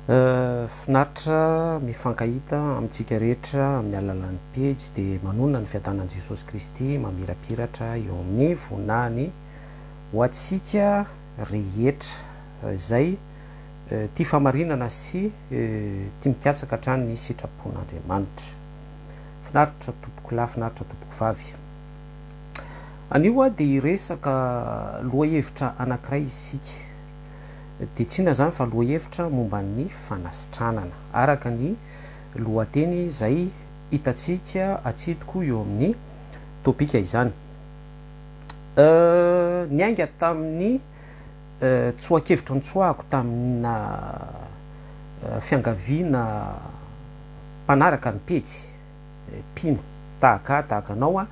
Finaritra mifankahita amintsika rehetra amin'ny alalan'ny pejy dia manonona ny fiadanan'i Jesosy Kristy mamirapiratra eo amin'ny voninahiny ho antsika rehetra izay tia fahamarinana sy tia mikatsaka hatrany ny sitrapon'Andriamanitra. Finaritra tompokolahy, finaritra tompokovavy. Anio aho dia hiresaka lohahevitra anankiray isika. Dia tsy inona izany fa lohahevitra momba ny fanasitranana, araka ny lohateny izay hitantsika atsidiko eo amin'ny topika izany. Niainga tamin'ny tsoa-kevitra notsoahako tamina fiangaviana mpanaraka ny pejy. mpino tahaka ahy, tahaka anao aho,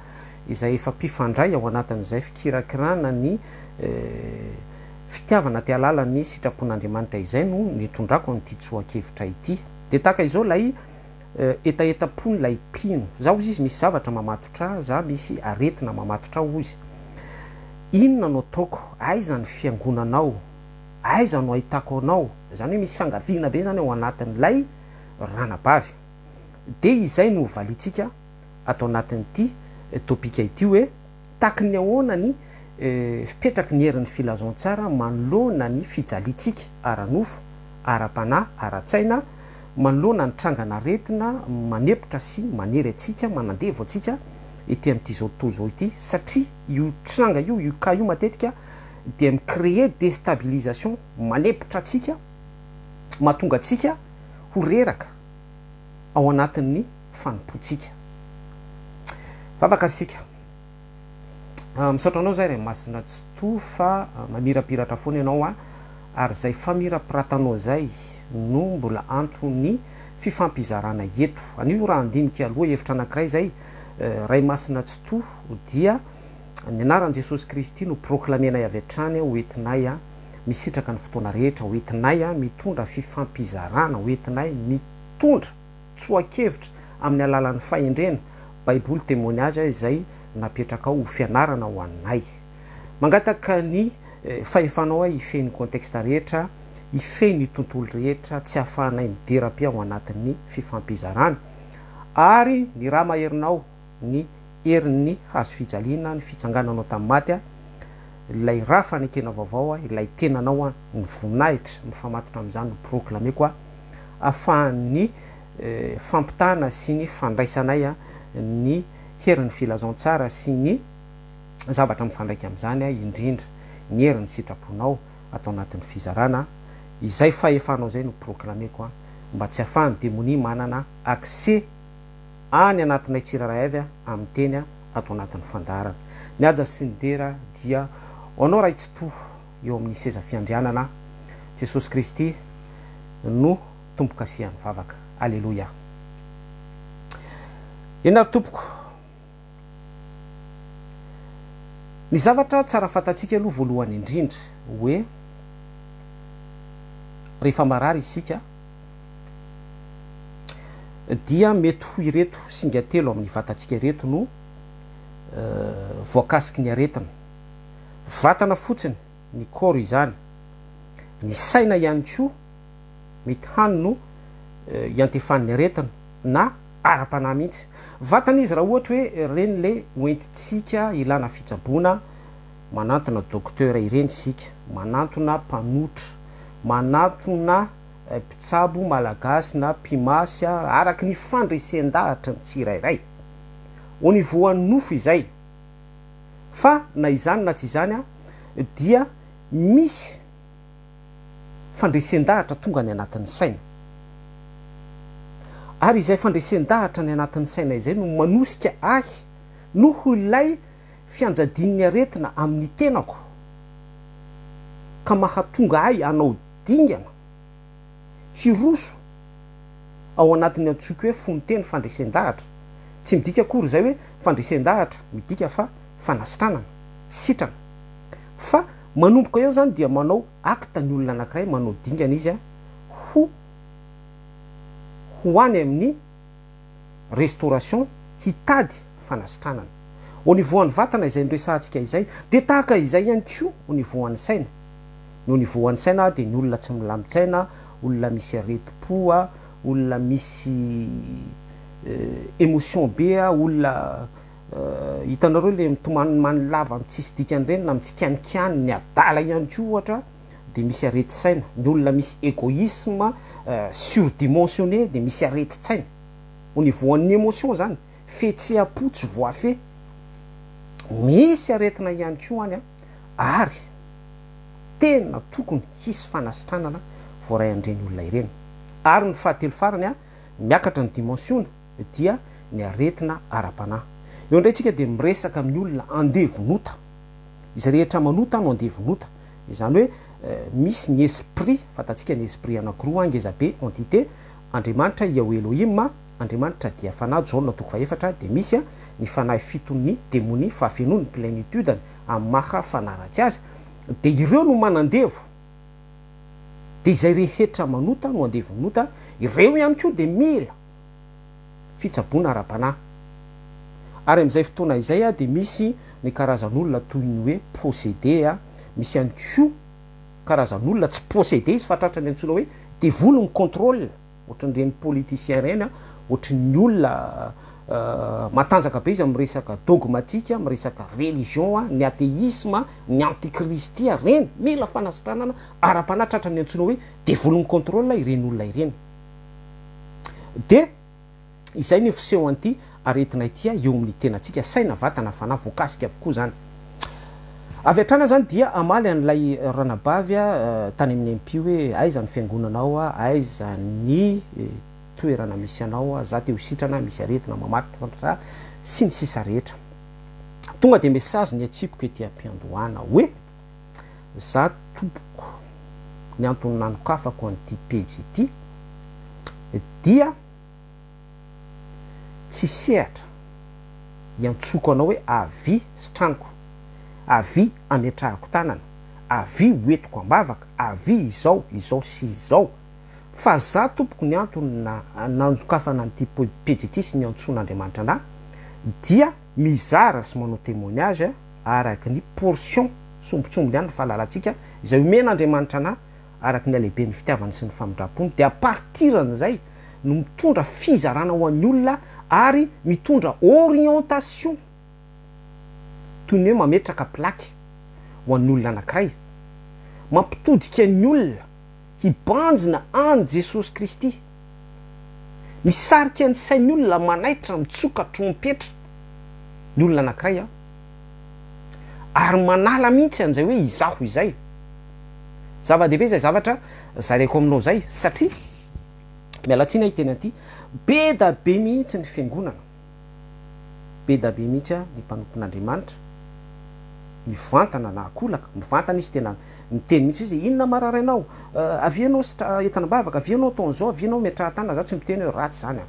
izay efa mpifandray ao anatin'izay fikirakirana ny fitiavana te hahalala ny sitrapon'Andriamanitra izay no nitondrako an'ity tsoa-kevitra ity. Dia tahaka izao ilay hetahetam-pon'ilay mpino. Za hozy izy misy zavatra mamatotra ahy, za misy aretina mamatotra ahy hozy. Inona no ataoko? Aiza ny fiangonanao? Aiza no ahitako anao? Izany hoe misy fiangaviana be izany ao anatin'ilay ranabavy. Dia izay no hovaliantsika ato anatin'ity topika ity hoe, tahaky ny ahoana ny fipetraky ny herin'ny filazantsara manoloana ny fijaliantsika ara-nofo, ara-panahy, ara-tsaina, manoloana ny trangan'aretina manepotra sy manery antsika, manandevo antsika ety amin'ity izao tontolo izao ity, satria io tranga io, io cas io matetika dia mi-créer déstabilisation, manepotra antsika, mahatonga antsika ho reraka ao anatin'ny fanompoantsika. Vavaka ry isika. Misaotra anao zay Ray Masina Tsitoha fa mamirapiratra foana ianao a, ary izay famirapiratanao izay no mbola anton'ny fifampizarana eto. Anio raha handinika lohahevitra anankiray izay Ray Masina Tsitoha dia ny anaran'i Jesosy Kristy no proclamer-nay avy hatrany ho entinay misitraka ny fotoana rehetra, ho entinay mitondra fifampizarana, ho entinay mitondra tsoa-kevitra amin'ny alalan'ny fahendrena, Baiboly témoignage izay napetrakao ho fianarana ho anay. Mangataka ny fahefanao aho hifehy ny contexte rehetra, hifehy ny tontolo rehetra tsy ahafahanay midera-pe ao anatin'ny fifampizarana, ary ny rà maherinao, ny herin'ny hazo fijaliana, ny fitsangananao tamin'ny maty, ilay rà fanekena vaovao, ilay tenanao, ny voninahitra mifamatotra amin'izany no proclameko ahafahan'ny fampitana sy ny fandraisanay ny herin'ny filazantsara sy ny zavatra mifandraika amin'izany, indrindra ny herin'ny sitraponao ato anatin'ny fizarana, izay fahefanao izay no proclameko mba tsy ahafahan'ny demonia manana accès any anatinay tsirairay avy amin'ny teny ato anatin'ny fandaharana. Ny haja sy ny dera dia ho Anao Ray Tsitoha eo amin'ny seza fiandrianana, Jesosy Kristy no Tompo-kasihan'ny vavaka. Aleloia. Eny ary tompoko. Ny zavatra tsara fantatsika aloha voalohany indrindra hoe rehefa marary isika, dia mety ho ireto singa telo amin'ny vatantsika ireto no voakasiky ny aretina. Vatana fotsiny, ny corps izany, ny saina ihany koa mety hany no iantefan'ny aretina na ara-panahy mihitsy. Vatana izy raha ohatra hoe ireny le hoentintsika ilana fitsaboana, manantona docteur ireny isika, manantona mpanotra, manantona mpitsabo malagasy na mpimasy araka ny fandresen-dahatra ny tsirairay. Au niveau an'ny nofo izay. Fa na izany na tsy izany dia misy fandresen-dahatra tonga any anatin'ny saina. Ary izay fandresen-dahatra any anatin'ny saina izay no manosika ahy noho ilay fianjadian'ny aretina amin'ny tenako ka mahatonga ahy hanao dingana hiroso ao anatin'ny antsoiko hoe fononteny fandresen-dahatra. Tsy midika akory izay hoe fandresen-dahatra, midika fa fanasitranana, sitrana. Fa manomboka eo izany dia manao acte ny olona anankiray, manao dingana izy ho ho any amin'ny restauration hitady fanasitranana. Au niveau an'ny vatana izay noresahantsika izay dia tahaka izay ihany koa au niveau an'ny saina. Ny au niveau an'ny saina dia ny olona tsy milamin-tsaina, olona misy aretim-po a, olona misy émotion be a, olona hitanareo le mitomanimany lava amin'ny tsisy dikany ireny na mitsikanikany, ny adala ihany koa ohatra dia misy aretin-tsaina, ny olona misy égoïsme surdimensionné dia misy aretin-tsaina au niveau an'ny émotion zany, fihetseham-po tsy voafehy, misy aretina ihany koa any ary tena tokony hisy fanasitranana voaray an'ireny olona ireny. Ary ny fahatelo farany a, miakatra ny dimension dia ny aretina ara-panahy. Eo indray tsika dia miresaka amin'ny olona andevon'ota. Izay rehetra manota no andevon'ota. Izany hoe misy ny esprit, fantatsika ny esprit anankiroa ngeza be, entité, Andriamanitra Yahweh Elohim, Andriamanitra dia fanahy, Jaona toko fahefatra, dia misy ny fanahy fiton'ny demonia, fahafenoany, plenitude-ny, amin'ny maha fanahy ratsy azy, dia ireo no manandevo, dia izay rehetra manota no andevon'ny ota, ireo ihany koa dia mila fitsaboana ara-panahy. Ary amin'izay fotoana izay dia misy ny karazan'olona toy ny hoe possédé, misy ihany koa karazan'olona tsy possédé izy fa tratran'ny antsoina hoe devoly mi-contrôle, ohatran'ireny politicien ireny, ohatran'ny olona matanjaka be izy amin'ny resaka dogmatique, amin'ny resaka religion, ny athéisme, ny antikristy, ireny mila fanasitranana ara-panahy, tratran'ny antsoina hoe devoly mi-contrôle ireny olona ireny. Dia izay ny fisehoan'ity aretina ity eo amin'ny tenantsika, saina, vatana, fanahy, voakasika avokoa izany. Avy hatrany aho izany dia hamaly an'ilay ranabavy tany amin'ny MP hoe aiza ny fiangonanao, aiza ny toerana misy anao, za te ho sitrana, misy aretina mamatotra sy ny sisa rehetra. Tonga dia message ny atsipiko ety am-piandohana hoe za tompoko ny antony nanokafako an'ity pejy ity dia tsy sehatra iantsoako anao hoe avia sitraniko, avia ametrahako tanana, avia ho entiko am-bavaka, avia izao, izao sy izao. Fa za tompoko ny antony nanokafana an'ity pejy ity sy niantsoan'Andriamanitra anah dia mizara sy manao témoignage araka ny portion sombintsombiny ihany ny fahalalantsika izay omen'Andriamanitra anah araka ny halehiben'ny fitiavany sy ny famindrampony dia à partir an'izay no mitondra fizarana ho an'ny olona ary mitondra orientation toy ny hoe mametraka plaque ho an'ny olona anankiray mampitodika ny olona hibanjina an'i Jesosy Kristy. Misarika ny sain'ny olona, manaitra, mitsoka trompetra ny olona anankiray an, ary manala mihitsy an'izay hoe izaho izay. Zava-dehibe izay zavatra zaraiko aminao izay satria, miala tsiny aho hiteny an'ity, be da be mihitsy ny fiangonana, be da be mihitsy ny mpanompon'Andriamanitra, mivantana na ankolaka, mivantana izy tena miteny mihitsy izy, inona marary anao, avia ianao sitra entana am-bavaka, avia ianao atao an'izao, avia ianao miatraha tanana, za tsy miteny hoe ratsy izany an,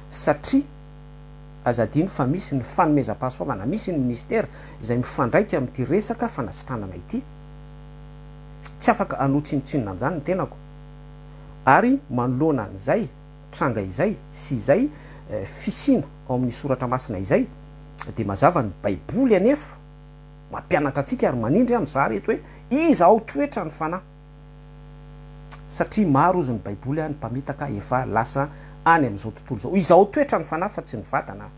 satria aza adino fa misy ny fanomezam-pahasoavana, misy ny ministera izay mifandraika amin'ity resaka fanasitranana ity, tsy afaka hanao tsinontsinona an'izany ny tenako, ary manoloana an'izay tranga izay sy izay fisiana ao amin'ny soratra masina izay dia mazava ny baiboly anefa mampianatra antsika ary manindry aho mizara eto hoe iza ao toetra ny fanahy satria maro ozy ny baiboly ny mpamitaka efa lasa any amin'izao tontolo izao iza ao toetra ny fanahy fa tsy ny vatana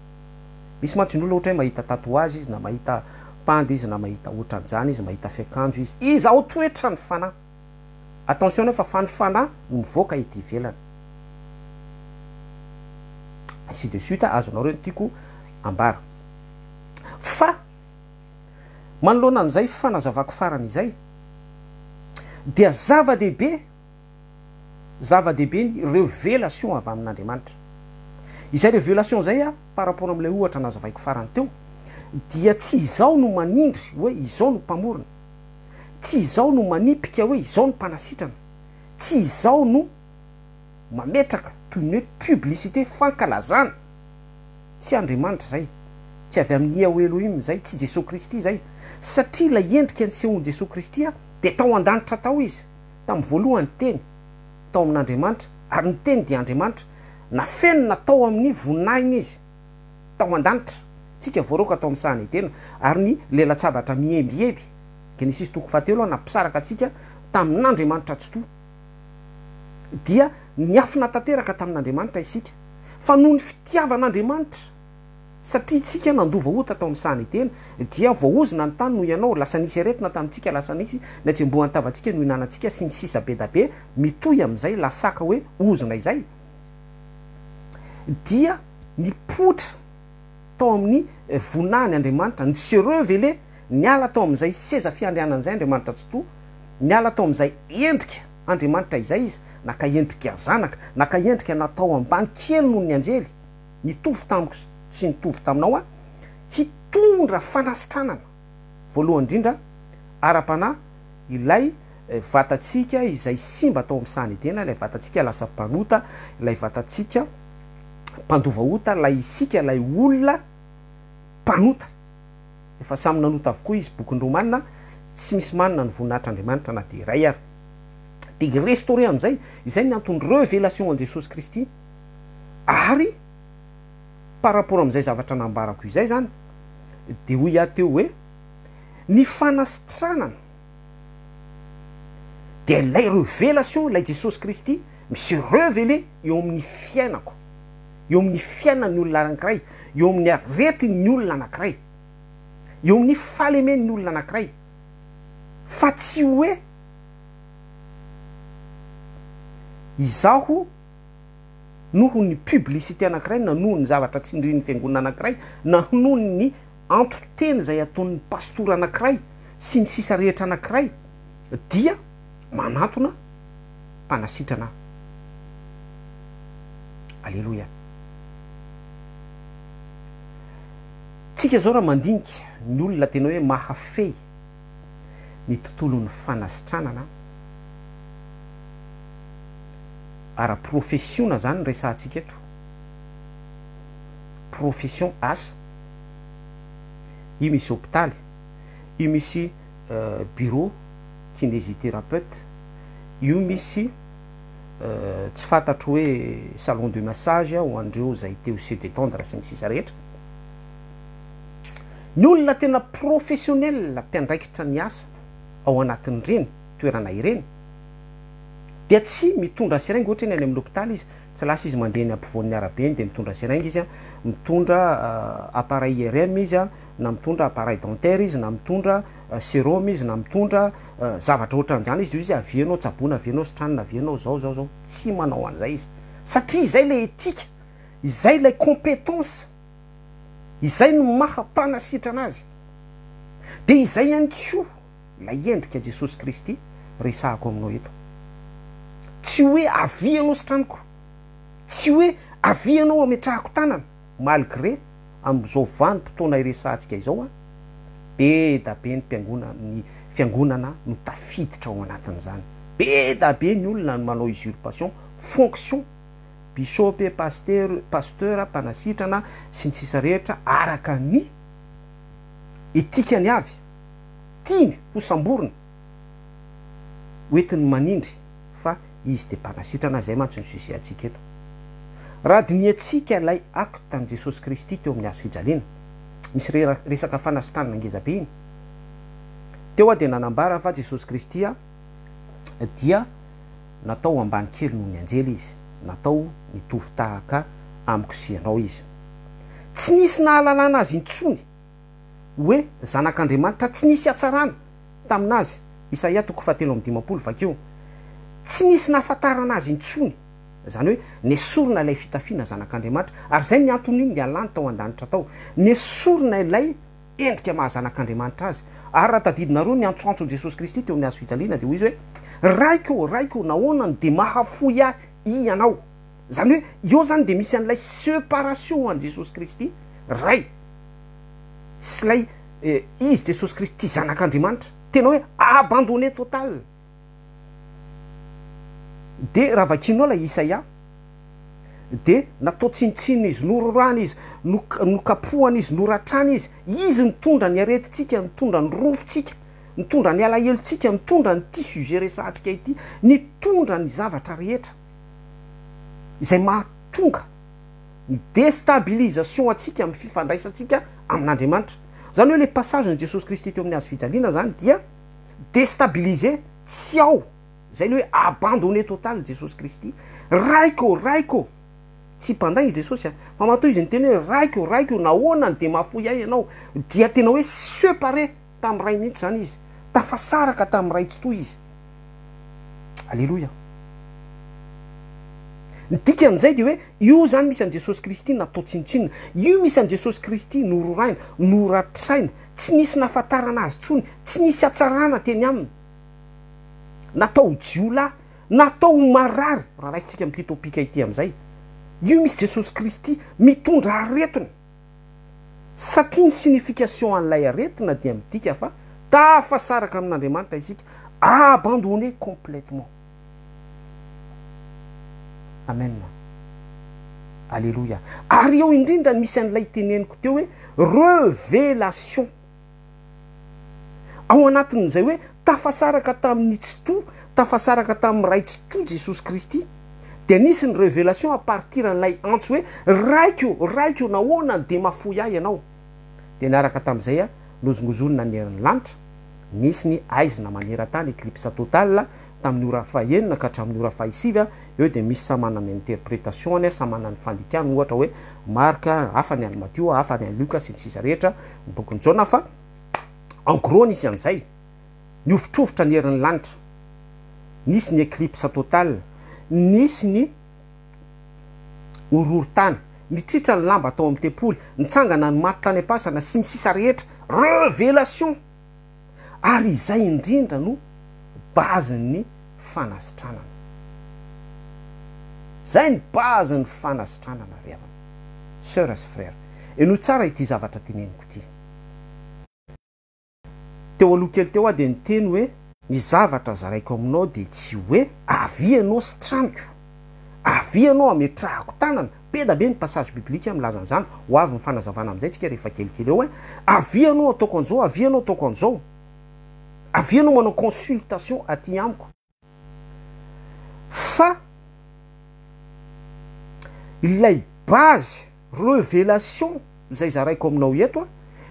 misy mantsy ny olona ohatra hoe mahita tatouage izy na mahita panda izy na mahita ohatran'izany izy mahita fiakanjo izy iza ao toetra ny fanahy Attention nefa fa ny fanahy no mivoaka ety ivelany. Ainsi de suite, azonareo ny tiako ambara. Fa manoloana an'izay fanazavako farany izay dia zava-dehibe zava-dehibe ny revelation avy amin'Andriamanitra. Izay revelation izay par rapport amin'ilay ohatra nazavaiko farany teo dia tsy izaho no manindry hoe izao no mpamorona, Tsy izaho no manipika hoe izao no mpanasitrana, tsy izaho no mametraka toy ny hoe publicité, fankalazana. Tsy Andriamanitra izay, tsy avy amin'i Yahweh Elohim izay, tsy Jesoa Kristy izay. Satria ilay endrika nisehoan'i Jesoa Kristy dia tao an-danitra tao Izy, tamin'ny voalohany Teny tao amin'Andriamanitra, ary ny Teny dia Andriamanitra. Nafenina tao amin'ny voninahiny Izy. tao an-danitra, tsika voaroaka tao amin'ny sahan'i Edena, ary ny lelan-tsabatra mihembiheby, Genesisy toko fahatelo, nampisaraka antsika tamin'Andriamanitra Tsitoha. Dia niafina tanteraka tamin'Andriamanitra isika. Fa noho ny fitiavan'Andriamanitra, satria isika nandova ota tao amin'ny sahan'i Edena, dia voaozona ny tany noho ianao, lasa nisy aretina tamintsika, lasa nisy ny hatsembohan'ny tavantsika nohinanantsika, sy ny sisa bedabe, mitohy amin'izay lasaka hoe ozona izay, dia nipoitra tao amin'ny voninahiny Andriamanitra, ni se reveler, niala tao amin'izay seza fiandrianana izay Andriamanitra Tsitoha, niala tao amin'izay endrika Andriamanitra izay Izy, naka endrika zanaka, naka endrika natao ambany kely noho ny anjely, nitovy tamiko sy nitovy taminao aho, hitondra fanasitranana, voalohany indrindra, ara-panahy, ilay vatantsika izay simba tao amin'ny sahan'i Edena, ilay vatantsika lasa mpanota, ilay vatantsika mpandova ota, ilay isika, ilay olona mpanota. Efa samy nanota avokoa izy, bokin'ny Romana, tsy misy manana ny voninahitr'Andriamanitra na dia iray ary. Dia hi-restaurer an'izay, izay ny antony revelation an'i Jesosy Kristy. Ary par rapport amin'izay zavatra nambarako izay izany, dia hoy aho teo hoe, ny fanasitranana dia ilay revelation, ilay Jesosy Kristy mi-se reveler eo amin'ny fiainako, eo amin'ny fiainan'ny olona anankiray, eo amin'ny aretin'ny olona anankiray, eo amin'ny fahalemen'ny olona anankiray, fa tsy hoe izaho noho ny publicité anankiray na noho ny zavatra tsindrin'ny fiangonana anankiray na noho ny anton-teny izay ataon'ny pastora anankiray sy ny sisa rehetra anankiray dia manantona mpanasitrana aho. Aleloia. Tsika zao raha mandinika ny olona tena hoe mahafehy ny tontolon'ny fanasitranana ara-profesiona zany ny resahantsika eto, profession asa, io misy hopitaly, io misy bureau kinésithérapeute, io misy tsy fantatro hoe salon de massage ho an'ireo izay te ho se détendre sy ny sisa rehetra. Ny olona tena professionnel mpiandraikitra ny asa ao anatin'ireny toerana ireny dia tsy mitondra seringue ohatra eny any amin'ny hopitaly izy, tsy lasa izy mandeha eny ampovoan'ny arabe eny dia mitondra seringue izy, mitondra appareil IRM izy na mitondra appareil dentaire izy na mitondra sérum izy na mitondra zavatra ohatran'izany izy, dia hoy izy avia ianao tsaboina, avia ianao sitranina, avia ianao zao zao zao, tsy manao an'izay izy satria izay ilay éthique, izay ilay compétence, izay no maha mpanasitrana azy, dia izay ihany koa ilay endrika Jesosy Kristy resahako aminao eto. Tsy hoe avia ianao sitraniko, tsy hoe avia ianao ametrahako tanana, malgré amin'izao vanim-potoana iresahantsika izao an, be da be ny mpiangona, ny fiangonana no tafiditra ao anatin'izany, be da be ny olona no manao usurpation fonction, bishop, pasteur, pasteur, mpanasitrana, sy ny sisa rehetra araka ny etikany avy, tiany ho samborina, ho entiny manindry fa izy dia mpanasitrana, izay mantsy no sujet antsika eto. Raha dinihantsika ilay acte an'i Jesosy Kristy teo amin'ny hazo fijaliana, misy resaka fanasitranana ngeza be iny. Teo aho dia nanambara fa Jesosy Kristy dia natao ambany kely noho ny anjely izy, natao nitovy tahaka amiko sy ianao izy. Tsy nisy nahalalana azy intsony hoe zanak'Andriamanitra, tsy nisy hatsarana tamin'azy, Isaia toko fahatelo amby dimampolo, vakio. Tsy nisy nahafantarana azy intsony, izany hoe nesorina ilay fitafiana zanak'Andriamanitra, ary izay ny antony nialany tao an-danitra tao. Nesorina ilay endrika maha zanak'Andriamanitra azy. Ary raha tadidinareo ny antsoantson'i Jesosy Kristy teo amin'ny hazo fijaliana dia hoy izy hoe, Raiko ô, Raiko ô, nahoana no dia mahafoy ahy Ianao? Izany hoe eo izany dia misy an'ilay separation an'i Jesosy Kristy, Ray, sy ilay Izy Jesosy Kristy Zanak'Andriamanitra. Tena hoe abandonné total. Dia raha vakianao ilay Isaia, dia natao tsinontsinona izy, nororana izy, nokapohana izy, noratrana izy. Izy nitondra ny aretintsika, nitondra ny rofintsika, nitondra ny alahelontsika, nitondra an'ity sujet resahantsika ity, nitondra ny zavatra rehetra izay mahatonga ny destabilisation antsika amin'ny fifandraisantsika amin'Andriamanitra. Izany hoe ilay passage-n'i Jesosy Kristy teo amin'ny hazo fijaliana izany dia destabiliser, tsy ao. Izay ilay hoe abandonné total Jesosy Kristy. Raiko ô, Raiko ô! Tsy mpandainga i Jesosy a! Fa matoa izy niteny hoe Raiko ô, Raiko ô, nahoana no dia mahafoy ahy ianao? Dia tena hoe separé tamin'ny Ray mihitsy izany izy. Tafasaraka tamin'ny Ray Tsitoha izy. Aleloia! Ny dikan'izay dia hoe io izany misy an'i Jesosy Kristy natao tsinontsinona. Io misy an'i Jesosy Kristy nororaina, noratraina, tsy nisy nahafantarana azy intsony, tsy nisy hatsarana teny aminy. Natao ho jiolahy, natao ho marary, raha raisintsika amin'ity topic ity amin'izay. Io misy Jesosy Kristy mitondra aretina. Satria ny signification an'ilay aretina dia midika fa tafasaraka amin'Andriamanitra isika, abandonné complètement. Amen. Aleloia. Ary eo indrindra no misy an'ilay teneniko teo hoe revelation. Ao anatin'izay hoe tafasaraka tamin'ny Tsitoha, tafasaraka tamin'ny Ray Tsitoha Jesosy Kristy, dia nisy ny revelation à partir an'ilay antso hoe Raiko, Raiko, nahoana no dia mahafoy ahy Ianao? Dia niaraka tamin'izay nozongozonina ny herin'ny lanitra, nisy ny haizina maneran-tany, eclipse totale, tamin'ny ora fahenina ka hatramin'ny ora fahisivy, eo dia misy samy manana ny interpretation-ny, samy manana ny fandikany, ohatra hoe Marka, hafa ny an'i Matio, hafa ny an'i Lioka, sy ny sisa rehetra, ny bokin'i Jaona, fa en gros nisy an'izay, nihovitrovitra ny herin'ny lanitra, nisy ny eclipse totale, nisy ny horohorontany, nitritra ny lamba tao amin'ny tempoly, nitsangana ny maty tany am-pasana, sy ny sisa rehetra, revelation! Ary izay indrindra no base-n'ny fanasitranana. Izay ny base-n'ny fanasitranana ry havana. Soeur sy frère, henoy tsara ity zavatra teneniko ity. Teo aloha kely teo aho dia niteny hoe ny zavatra zaraiko aminao dia tsy hoe avia ianao sitraniko, avia ianao ametrahako tanana, be da be ny passage biblique milaza an'izany, ho avy ny fanazavana amin'izay tsika rehefa kelikely eo ein, avia ianao ataoko an'izao, avia ianao ataoko an'izao, avia ianao manao consultation aty amiko. Fa ilay base revelation izay zaraiko aminao eto a,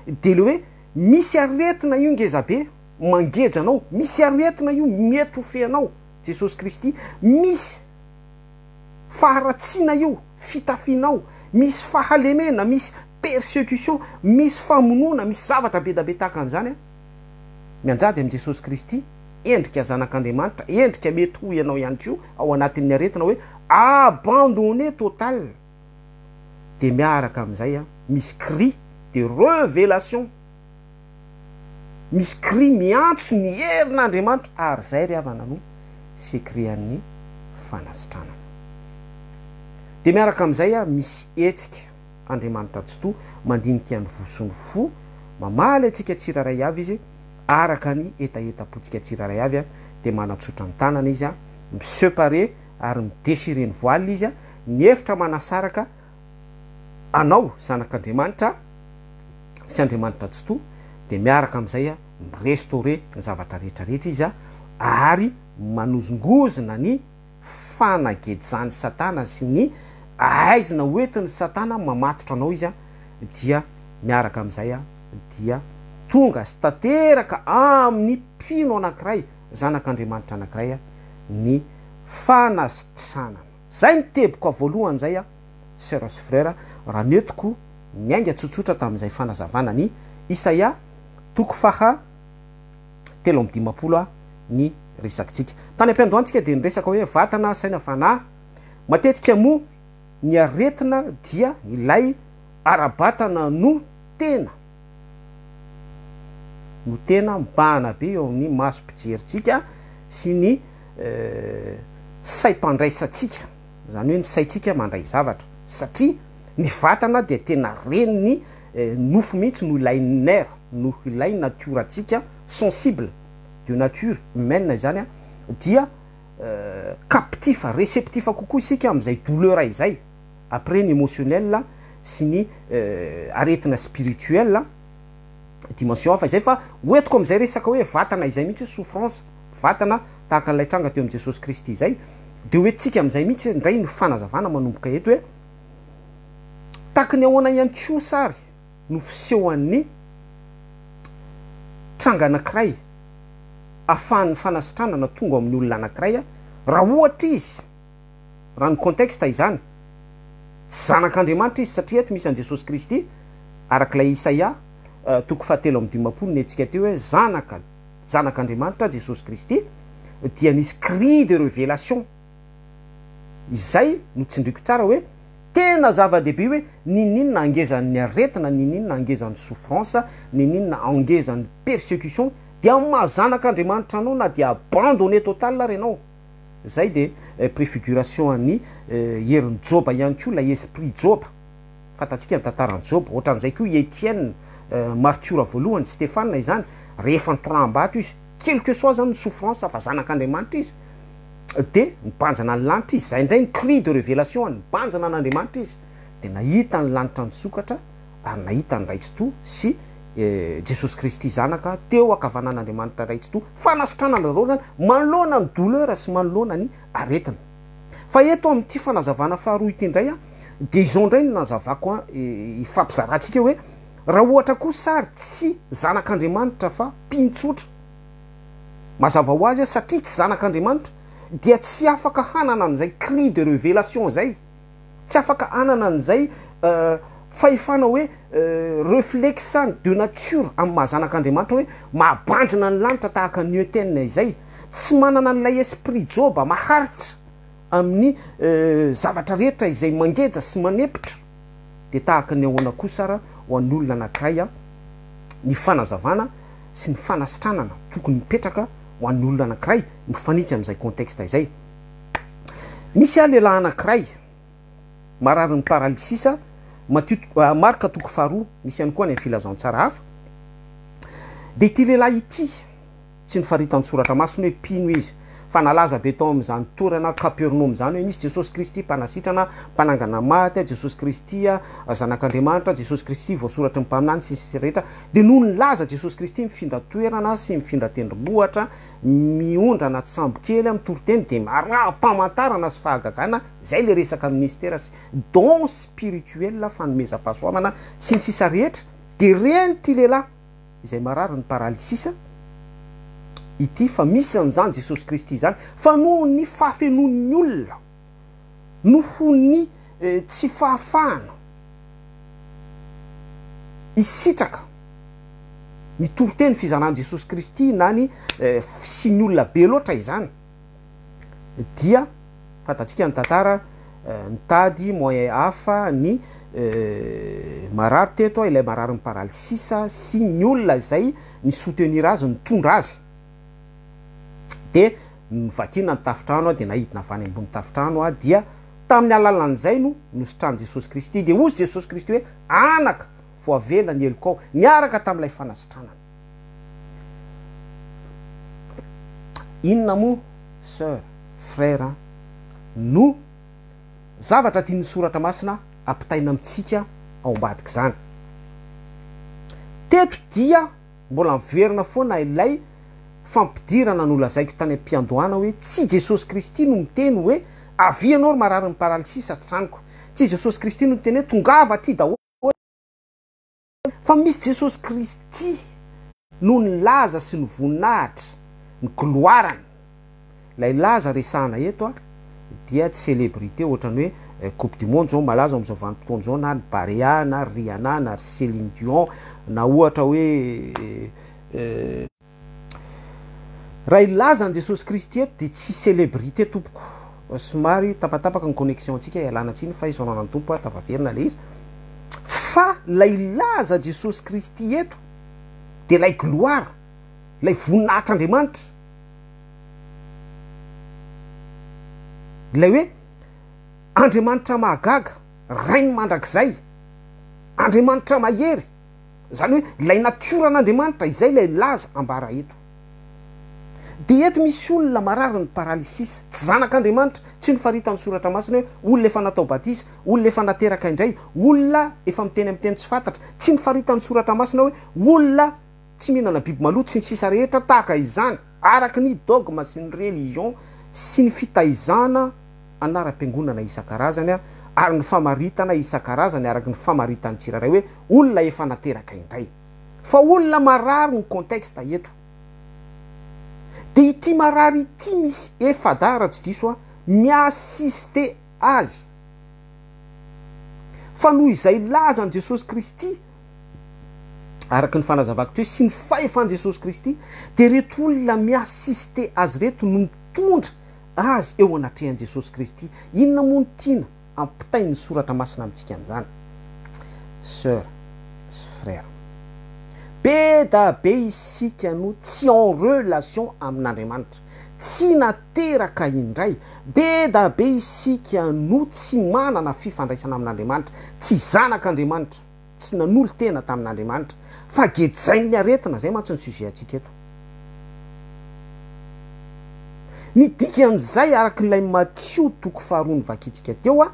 dia le hoe misy aretina io ngeza be mangeja anao, misy aretina io mety ho feanao, Jesosy Kristy, misy faharatsiana io fitafianao, misy fahalemena, misy persecution, misy famonoana, misy zavatra be da be tahaka an'izany a, mianjady amin'i Jesosy Kristy, endrika zanak'Andriamanitra, endrika mety ho ianao ihany koa ao anatin'ny aretina hoe abandonné total, dia miaraka amin'izay misy cri de revelation, misy cri miantso ny herin'Andriamanitra, ary izay ry havana no secret an'ny fanasitranana. Dia miaraka amin'izay misy hetsika Andriamanitra Tsitoha mandinika ny voa sy ny fo, mamaly antsika tsirairay avy Izy, araka ny hetahetam-pontsika tsirairay avy dia manatsotra ny tanana Izy, mi-separer ary mi-déchirer ny voile Izy, ny efitra manasaraka anao zanak'Andriamanitra sy Andriamanitra Tsitoha, dia miaraka amin'izay mi-restaurer ny zavatra rehetra rehetra Izy ary manozongozona ny fanagejan'i Satana sy ny aizina hoentin'i Satana mamatotra anao izy dia miaraka amin'izay dia tonga sy tanteraka amin'ny mpino anankiray, zanak'Andriamanitra anankiray ny fanasitranana. Izay ny teboka voalohany izay Sœurs sy Frères raha nentiko niainga tsotsotra tamin'izay fanazavana ny Isaia toko faha 53 ny resakitsika. Tany am-piandohantsika dia niresaka hoe vatana, saina, fanahy. Matetika moa ny aretina dia ilay ara-batana no tena no tena mibahana be eo amin'ny masom-pijerintsika sy ny saim-pandraisantsika, izany hoe ny saintsika mandray zavatra satria ny vatana dia tena ren'ny nofo mihitsy noho ilay nerf, noho ilay natiorantsika sensible. de nature humaine izany dia captif, receptif kokoa isika amin'izay douleur izay, après ny émotionnel sy ny aretina spirituel, dimension hafa izay fa hoentiko amin'izay resaka hoe vatana izay mihitsy souffrance vatana tahaka an'ilay tranga teo amin'i Jesosy Kristy izay, dia hoentintsika amin'izay mihitsy indray ny fanazavana manomboka eto hoe tahaky ny ahoana ihany koa sary no fisehoan'ny tranga anankiray ahafahan'ny fanasitranana tonga ao amin'ny olona anankiray raha ohatra izy, raha ny contexte izany, tsy zanak'Andriamanitra izy satria eto misy an'i Jesosy Kristy, araka ilay Isaia toko fahatelo amby dimampolo nentsika teo hoe zanaka, zanak'Andriamanitra Jesosy Kristy, dia nisy cri de révélation. Izay no tsindriko tsara hoe tena zava-dehibe hoe n'inon'inona angezan'ny aretina, n'inon'inona angezan'ny souffrance, n'inon'inona angezan'ny persécution, dia amin'ny maha zanak'Andriamanitra anao na dia abandonné total ary ianao. Zay de préfiguration an'ny herin'i Joba ihany koa ilay esprit Joba. Fantatsika ny tantaran'i Joba. Ohatran'izay koa i Etienne, martiora voalohany, Stefana izany, rehefa nitoraham-bato izy, quel que soit zany ny souffrance fa zanak'Andriamanitra izy, de nibanjina ny lanitra izy. Zay indray ny cri de révélation, nibanjina an'Andriamanitra izy, de nahita ny lanitra nisokatra ary nahita ny Ray Tsitoha sy Jesosy Kristy zanaka teo ankavanan'Andriamanitra Ray Tsitoha. Fanasitranana daholo zany manoloana ny douleur sy manoloana ny aretina. Fa eto amin'ity fanazavana faharoa ity indray a, de izao indray no nazavako a, ifampizarantsika hoe raha ohatra kosa ary tsy zanak'Andriamanitra fa mpino tsotra, mazava ho azy a, satria tsy zanak'Andriamanitra dia tsy afaka hanana an'izay cri de révélation zay, tsy afaka hanana an'izay fahefana hoe réflexe de nature amin'ny maha zanak'Andriamanitra hoe mahabanjina ny lanitra tahaka ny Etienne izay, tsy manana an'ilay esprit Joba maharitra amin'ny zavatra rehetra izay mangeja sy manepotra. De tahaka ny ahoana kosa ara ho an'ny olona anankiray a ny fanazavana sy ny fanasitranana tokony mipetraka ho an'ny olona anankiray mifanitsy amin'izay contexte izay? Misy a lehilahy anankiray marary ny paralysis, Matio, Marka toko faharoa, misy ihany koa any amin'ny filazantsara hafa. De ity lehilahy ity tsy nifaritan-tsoratra masina hoe mpino izy, fa nalaza be tao amin'izany toerana Kapernaomy izany hoe misy Jesosy Kristy mpanasitrana, mpanangana maty, Jesosy Kristy zanak'Andriamanitra, Jesosy Kristy voasoratry ny mpaminany sy ny sisa rehetra. De noho nilaza Jesosy Kristy mifindra toerana sy mifindra tendrombohitra, miondrana anaty sambo kely mitoriteny, de araha-pamantarana sy fahagagana zay le resaka ministera sy don spirituel, fanomezam-pahasoavana sy ny sisa rehetra. De reny ty lehilahy izay marary ny paralysis ity fa misy an'izany Jesosy Kristy izany, fa noho ny fahafenoan'ny olona, noho ny tsy fahafahana isitraka ny toriteny fizaran'i Jesosy Kristy na ny fisian'ny olona be loatra izany, dia fantatsika ny tantara, nitady moyen hafa ny marary teto, ilay marary ny paralysis sy ny olona izay ny soutenir azy, nitondra azy, de novakina ny tafitrano, de naidina avy any ambony tafitrano, a dia tamin'ny alalan'izay no nositran'i Jesosy Kristy. De hozy Jesosy Kristy hoe: "Anaka, voavela ny helokao", niaraka tamin'ilay fanasitranana. Inona moa, sœur, frère, no zavatra tian'ny soratra masina ampitaina amintsika ao ambadika izany teto? Dia mbola miverina foana ilay fampidirana nolazaiko tany am-piandohana hoe tsy Jesosy Kristy no miteny hoe: "Avia ianao ry marary ny paralysis sitraniko." Tsy Jesosy Kristy no miteny hoe: "Tongava aty daholo." Fa misy Jesosy Kristy no ny laza sy ny voninahitra, ny gloire-ny. Ilay laza resahana eto a dia tsy célébrité ohatrany hoe Coupe du monde zao malaza amin'izao vanim-potoana zao, na ny Barea, na Rihanna, na ry Céline Dion, na ohatra hoe raha ilaza an Jesosy Kristy eto de tsy célébrité. Tompoko, somary tapatapaka ny connexion antsika, ialana tsiny fa isaorana ny Tompo a tafaverina le izy. Fa lay laza Jesosy Kristy eto de lay gloire, lay voninahitr'Andriamanitra, ilay hoe Andriamanitra mahagaga, Rainy mandrakizay, Andriamanitra mahery, zany hoe lay nature an'Andriamanitra izay lay laza ambara eto. De eto misy olona marary ny paralysis, tsy zanak'Andriamanitra, tsy nofaritan'ny soratra masina hoe olona efa natao batisa, olona efa nateraka indray, olona efa miteny amy teny tsy fantatra, tsy nofaritan'ny soratra masina hoe olona tsy mihinana biby maloto sy ny sisa rehetra tahaka izany, araky ny dogme sy ny religion sy ny fitaizana anaram-piangonana isan-karazany a ary ny famaritana isan-karazany araky ny famaritan'ny tsirairay hoe olona efa nateraka indray. Fa olona marary ny contexte eto. Dia ity marary ity misy efa-dahy raha tsy diso aho mi-assister azy. Fa noho izay lazan'i Jesosy Kristy, araka ny fanazavako teo, sy ny fahefan'i Jesosy Kristy, dia ireto olona mi-assister azy ireto no mitondra azy eo anatrehan'i Jesosy Kristy. Inona moa no tiana ampitain'ny Soratra Masina amintsika amin'izany? Soeur sy frère, be da be isika no tsy en relation amin'Andriamanitra, tsy nateraka indray, be da be isika no tsy manana fifandraisana amin'Andriamanitra, tsy zanak'Andriamanitra. tsy nanolo-tena tamin'Andriamanitra fa gejain'ny aretina, izay mantsy ny sujet antsika eto. Ny dikan'izay araka ilay Matio toko faharoa novakintsika teo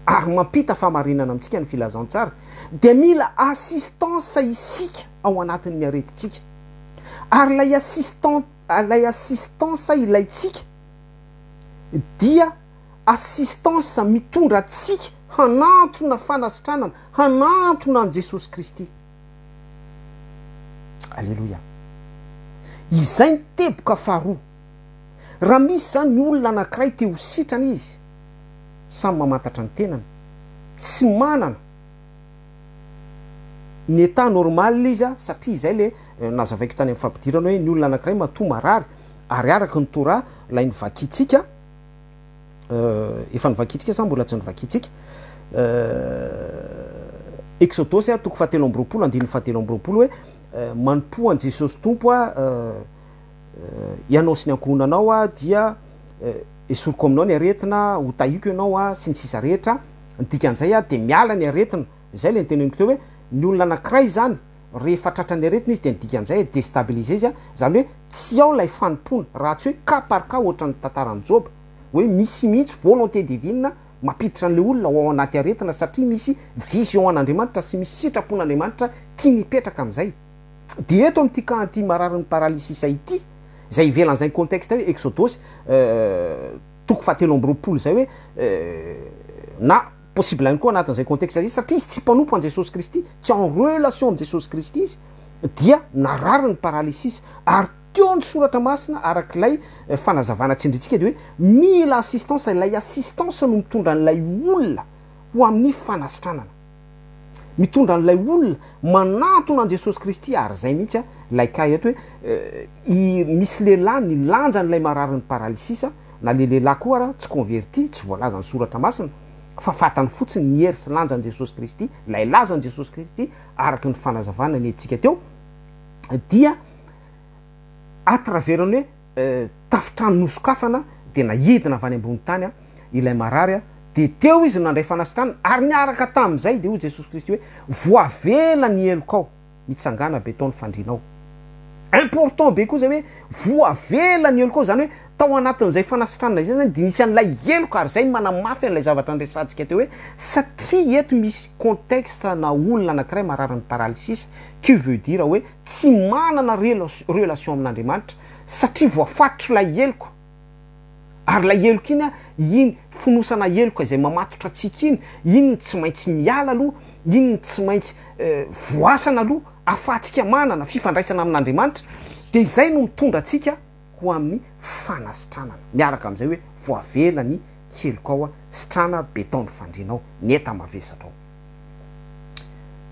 ary mampita fahamarinana amintsika ny filazantsara dia mila assistance isika ao anatin'ny aretintsika ary ilay assistant ilay assistance ilaintsika dia assistance mitondra antsika hanantona fanasitranana, hanantona an'i Jesosy Kristy. Aleloia. Izay ny teboka faharoa. Raha misy izany olona anankiray te ho sitrana izy, samy mamantatra ny tenany, tsy manana ny état normal izy satria izay le nazavaiko tany amin'ny fampidirana hoe ny olona anankiray matoa marary ary araka ny Torah ilay novakintsika, Efa novakintsika sa mbola tsy novakintsika? Eksodosy toko fahatelo amby 20 andininy fahatelo amby 20 hoe manompoa an'i Jesosy Tompo ianao sy ny ankohonanao dia esoriko aminao ny aretina, ho tahiko ianao sy ny sisa rehetra. Ny dikan'izay dia miala ny aretina. Izay ilay noteneniko teo hoe ny olona anankiray izany rehefa tratran'ny aretina izy dia ny dikan'izay destabiliser izy, izany hoe tsy ao ilay fanompoana raha tsy hoe cas par cas ohatran'ny tantaran'i Joba hoe misy mihitsy volonté divine mampiditra an'ilay olona ho ao anaty aretina satria misy vision an'Andriamanitra sy misy sitrapon'Andriamanitra tiany hipetraka amin'izay. Dia eto amin'ity cas an'ity mararin'ny paralysis ity izay ivelan'izay contexte hoe Exodosy toko fahatelo amby 20 izay hoe na Possible ihany koa anatin'izay contexte izay satria izy tsy mpanompo an'i Jesosy Kristy, tsy en relation amin'i Jesosy Kristy izy dia narary ny paralysis ary teo ny soratra masina arak'ilay fanazavana tsindrintsika dia hoe mila assistance, ilay assistance no mitondra an'ilay olona ho amin'ny fanasitranana, mitondra an'ilay olona manantona an'i Jesosy Kristy ary izay mihitsy ilay cas eto hoe misy lehilahy nilanja an'ilay mararin'ny paralysis na le lehilahy koa ara tsy converti, tsy voalazan'ny soratra masina fa fantany fotsiny ny hery sy lanjan'i Jesosy Kristy, ilay lazan'i Jesosy Kristy araka ny fanazavana nentintsika teo dia à travers ny hoe tafontrano nosokafana dia naidina avy any ambony tany ilay marary dia teo izy no nandray fanasitranana ary niaraka tamin'izay dia hoy Jesosy Kristy hoe voavela ny helokao. mitsangàna be tao ny fandrianao. Important be koa zay hoe voavela ny heloka ao, zany hoe tao anatin'izay fanasitranana izay zany dia nisy an'ilay heloka ary zay manamafy an'ilay zavatra niresahantsika teo hoe satria eto misy contexte na olona anankiray mararin'ny paralysis qui veut dire hoe tsy manana relation amin'Andriamanitra satria voafatotr'ilay heloka. Ary ilay heloka iny, iny fonosana heloka izay mamatotra antsika iny, iny no tsy maintsy miala aloha, iny no tsy maintsy voasana aloha, ahafahantsika manana fifandraisana amin'Andriamanitra, dia izay no mitondra antsika ho amin'ny fanasitranana, miaraka amin'izay hoe voavela ny helokao, sitrana be tao ny fandrianao, ny enta-mavesatrao.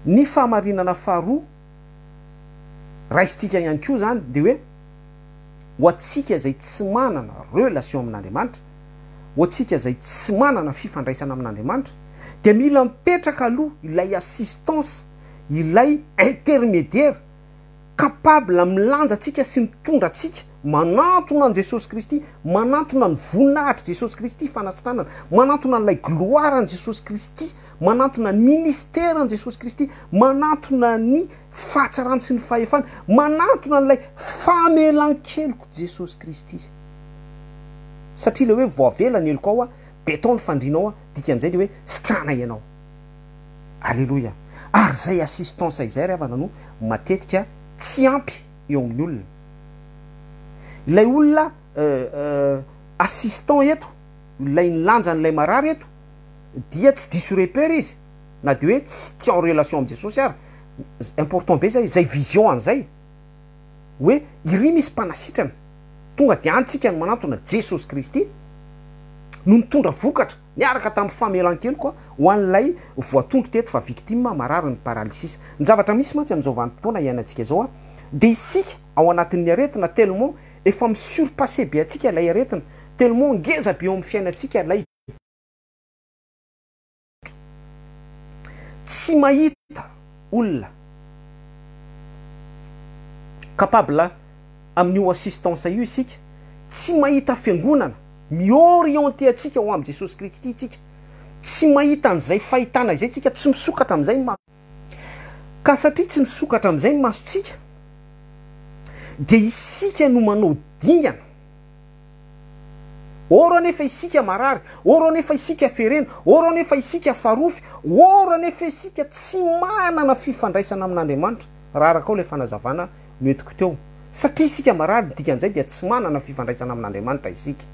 Ny fahamarinana faharoa raisintsika ihany koa izany dia hoe, ho antsika izay tsy manana relation amin'Andriamanitra, ho antsika izay tsy manana fifandraisana amin'Andriamanitra, dia mila mipetraka aloha ilay assistance, ilay intermediaire capable milanja antsika sy mitondra antsika manantona an'i Jesosy Kristy, manantona ny voninahitr'i Jesosy Kristy fanasitranana, manantona an'ilay gloire an'i Jesosy Kristy, manantona ny ministère an'i Jesosy Kristy, manantona ny fahatsarany sy ny fahefany, manantona an'ilay famelan-keloko Jesosy Kristy. Satria ilay hoe voavela ny helokao, be tao ny fandrianao, dikan'izay dia hoe sitrana ianao. Aleloia. Ary izay assistance izay ry havana no matetika tsy ampy eo amin'ny olona. Ilay olona assistant eto, ilay nilanja an'ilay marary eto, dia tsy diso repère izy. na dia hoe tsy tsy en relation amin'i Jesosy ary, important be zay, zay vision an'izay. hoe iry misy mpanasitrana, tonga dia any tsika no manantona Jesosy Kristy no nitondra vokatra niaraka tamin'ny famelan-keloka ho an'ilay voatondro teto fa victime marary ny paralysis. Ny zavatra misy mantsy amin'izao vanim-potoana iainantsika izao dia isika ao anatin'ny aretina tellement efa mi-surpasser be antsika ilay aretina, tellement ngeza be eo amin'ny fiainantsika ilay. Tsy mahita olona capable amin'io assistance io isika, tsy mahita fiangonana mi-orienter antsika ho amin'i Jesosy Kristy isika, tsy mahita an'izay fahitana izay isika, tsy misokatra amin'izay ny maso. Ka satria tsy misokatra amin'izay ny masontsika dia isika no manao dingana. Oro anefa isika marary, oro anefa isika ferena, oro anefa isika farofy, oro anefa isika tsy manana fifandraisana amin'Andriamanitra, raha arakao ilay fanazavana noentiko teo. Satria isika marary, ny dikan'izay dia tsy manana fifandraisana amin'Andriamanitra isika.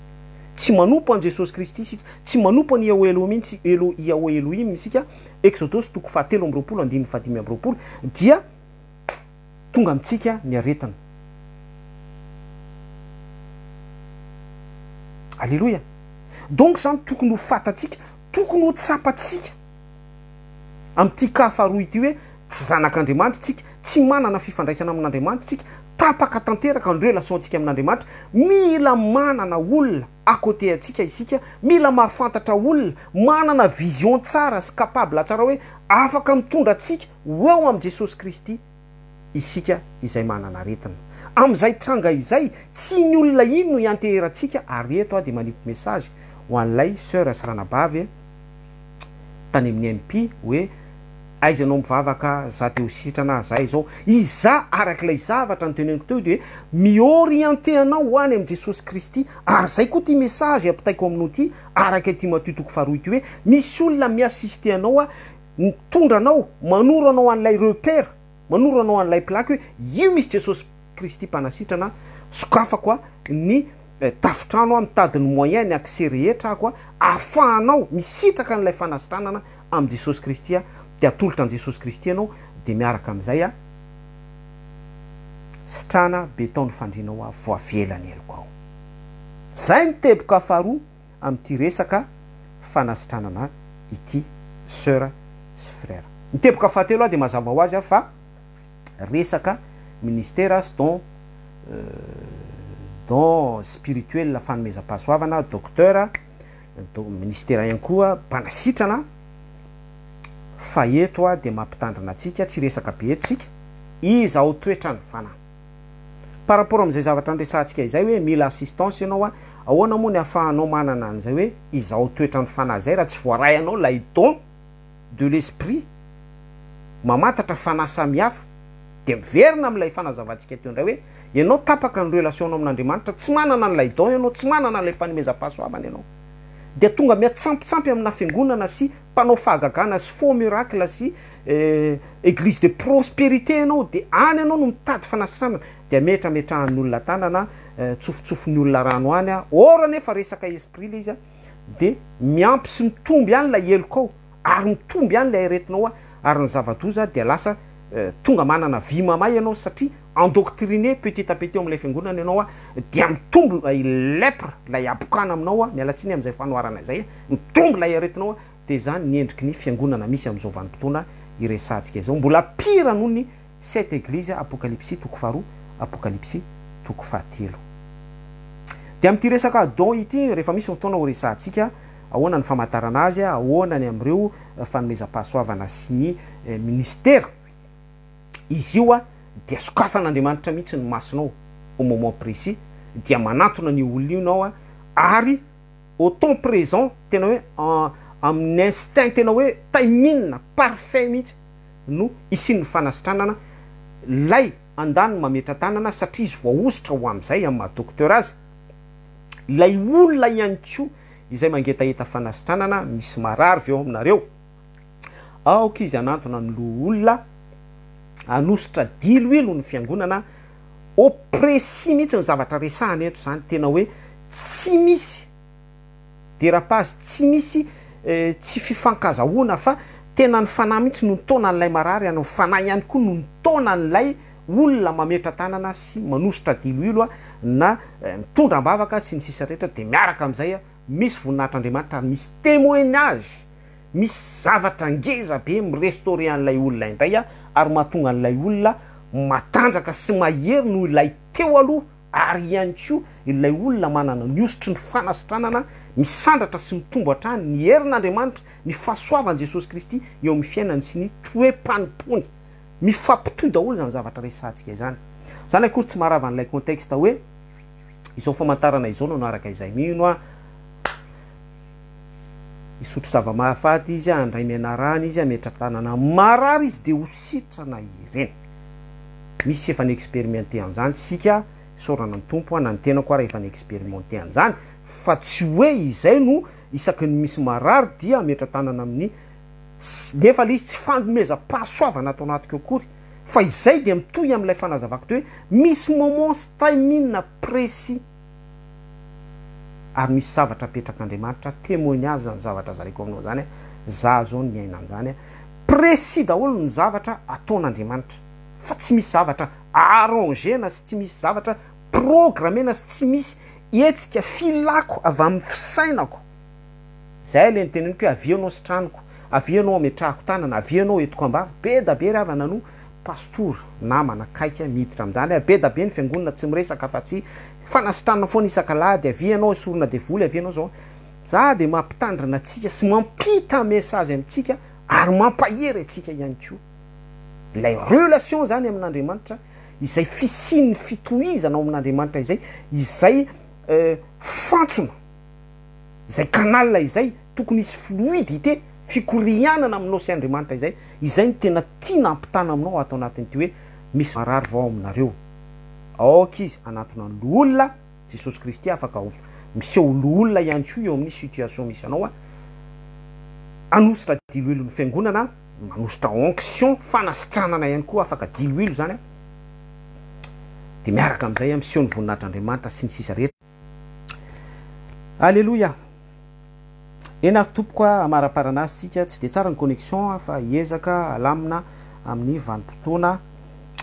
Tsy manompo an'i Jesosy Kristy isika, tsy manompo an'i Yahweh Elohim, Elo, Yahweh Elohim isika, Eksodosy toko faha-23 andininy faha-25, dia. Tonga amintsika ny aretina. Aleloia! Donc izany tokony ho fantatsika, tokony ho tsapatsika amin'ity cas faharoa ity hoe tsy zanak'Andriamanitra isika, tsy manana fifandraisana amin'Andriamanitra isika, tapaka tanteraka ny relation-tsika amin'Andriamanitra, mila manana olona à côté antsika isika, mila mahafantatra olona, manana vision tsara sy capable tsara hoe afaka mitondra antsika Ho eo amin'i Jesosy Kristy isika izay manana aretina. Amin'izay tranga izay, tsy iny olona iny no ianteherantsika ary eto aho dia manipy message ho an'ilay soeur sy ranabavy tany amin'ny MP hoe aiza ianao mivavaka, za te ho sitrana, za izao. Iza arak'ilay zavatra noteneniko teo dia mi-orienter anao ho any amin'i Jesosy Kristy ary izay koa ity message ampitaiko aminao ity araka ity Matio toko faharoa ity hoe misy olona mi-assister anao mitondra anao, manoro anao an'ilay repère, manoro anao an'ilay plaque hoe io misy Jesosy Kristy mpanasitrana, sokafako a ny tafotrano aho, mitady ny moyen, ny accès rehetra ako a, ahafahanao misitraka an'ilay fanasitranana amin'i Jesosy Kristy a, dia atolotra an'i Jesosy Kristy ianao, dia miaraka amin'izay a, sitrana be tao ny fandrianao a, voavela ny helokao. Zay ny teboka faharoa. amin'ity resaka fanasitranana ity soeur sy frère. Ny teboka fahatelo dia mazava ho azy fa resaka ministera sy don don spirituel fanomezam-pahasoavana, docteur, ministera ihany koa mpanasitrana fa eto dia mampitandrina antsika tsy resaka be eto tsika, izao toetran'ny fanahy. Par rapport amin'izay zavatra niresahantsika izay hoe mila assistance ianao a, ahoana moa ny ahafahanao manana an'izay hoe izao toetran'ny fanahy izay raha tsy voaray anao ilay don de l'esprit mamantatra fanahy samihafa? Dia miverina amin'ilay fanazavantsika teo indray hoe ianao tapaka ny relation-nao amin'Andriamanitra, tsy manana an'ilay don ianao, tsy manana an'ilay fanomezam-pahasoavana ianao. Dia tonga miatsampitsampy amina fiangonana sy mpanao fahagagana sy faux miracle sy Eglise de prospérité ianao dia any ianao no mitady fanasitranana dia ametrametrahan'ny olona tanana, tsofotsofin'ny olona rano any, or anefa resaka esprit ilay izy dia miampy sy mitombo ihany ilay helokao ary mitombo ihany ilay aretinao ary ny zava-doza dia lasa tonga manana vy mamay ianao satria endoctriné petit à petit ao amin'ilay fiangonana ianao dia mitombo ilay lèpre, ilay habokana aminao, miala tsiny amin'izay fanoharana izay, mitombo ilay aretinao. Dia izany ny endriky ny fiangonana misy amin'izao vanim-potoana iresahantsika izao. Mbola pire noho ny sept églises Apokalypsy toko faharoa, Apokalypsy toko fahatelo. Dia amin'ity resaka don ity, rehefa misy fotoana horesahantsika, ahoana ny famantarana azy, ahoana ny amin'ireo fanomezam-pahasoavana sy ny ministera. Izy io dia sokafan'Andriamanitra mihitsy ny masonao au moment précis, dia manantona an'io olona io ianao ary au temps présent tena hoe amin'ny instinct tena hoe timing parfait mihitsy no hisian'ny fanasitranana lay andaniny mametra-tanana satria izy voahosotra ho amin'izay amin'ny maha docteur azy, ilay olona ihany koa izay mangetaheta fanasitranana misy marary ve ao aminareo? Aoka izy hanantona ny loholona hanosotra diloilo ny fiangonana Au précis mihitsy ny zavatra resahana eto zany, tena hoe tsy misy dérapage, tsy misy tsy fifankazahoana fa tena ny fanahy mihitsy no nitaona an'ilay marary ary ny fanahy ihany koa no nitaona an'ilay olona mametra-tanana sy manosotra diloilo na mitondra am-bavaka sy ny sisa rehetra dia miaraka amin'izay misy voninahitr'Andriamanitra ary misy témoignage, misy zavatra ngeza be mi-restaurer an'ilay olona indray ary mahatonga an'ilay olona matanjaka sy mahery noho ilay teo aloha ary ihany koa ilay olona manana ny hosotry ny fanasitranana misandratra sy mitombo hatrany ny herin'Andriamanitra, ny fahasoavan'i Jesosy Kristy eo amin'ny fiainany sy ny toe-panompony. Mifampitohy daholo izany zavatra resahantsika izany. Izany akory tsy maharava an'ilay contexte hoe izao famantarana izao no hanaraka izay mino aho. Hisotro zava-mahafaty izy, handray menarana izy, hametra-tanana amin'ny marary izy dia ho sitrana ireny. Misy efa ni-experimenté an'izany isika, isaorana ny Tompo, na ny tenako ara efa ni-experimenté an'izany, fa tsy hoe izay no isaky ny misy marary dia hametra-tanana amin'ny Nefa ilay izy tsy fanomezam-pahasoavana ato anatiko akory fa izay dia mitohy amin'ilay fanazavako teo hoe misy moment sy timing précis ary misy zavatra apetrak'Andriamanitra témoignage izany zavatra zaraiko aminao izany za zao niaina an'izany précis daholo ny zavatra ataon'Andriamanitra fa tsy misy zavatra arranger-na sy tsy misy zavatra programmer-na sy tsy misy hetsika filako avy amin'ny fisainako. Zay le niteneniko hoe avia ianao sitraniko, avia ianao ametrahako tanana, avia ianao entiko ambava, be da be ry havana no pastora, namana akaiky miditra amin'izany ary be da be ny fiangonana tsy miresaka afa-tsy fanasitranana foana isak'alahady, avia ianao esorina devoly, avia ianao zao. Za dia mampitandrina antsika sy mampita message amintsika ary mampahery antsika ihany koa. Ilay relation zany amin'Andriamanitra, izay fisian'ny fitohizana ao amin'Andriamanitra izay, izay fantsona. Izay canal izay tokony hisy fluidité, fikorianana aminao sy Andriamanitra izay, izay no tena tiana ampitana aminao ato anatin'ity hoe misy marary vao ao aminareo. Aoka izy hanatona ny loholona, Jesosy Kristy afaka ho miseho ho loholona ihany koa eo amin'ny situation misy anao, hanosotra diloilo ny fiangonana, manosotra onction, fanasitranana ihany koa afaka diloilo izany, dia miaraka amin'izay miseho ny voninahitr'Andriamanitra sy ny sisa rehetra. Aleloia! Eny ary tompoko a, amaraparana azy tsika, tsy dia tsara ny connexion fa hiezaka halamina amin'ny vanim-potoana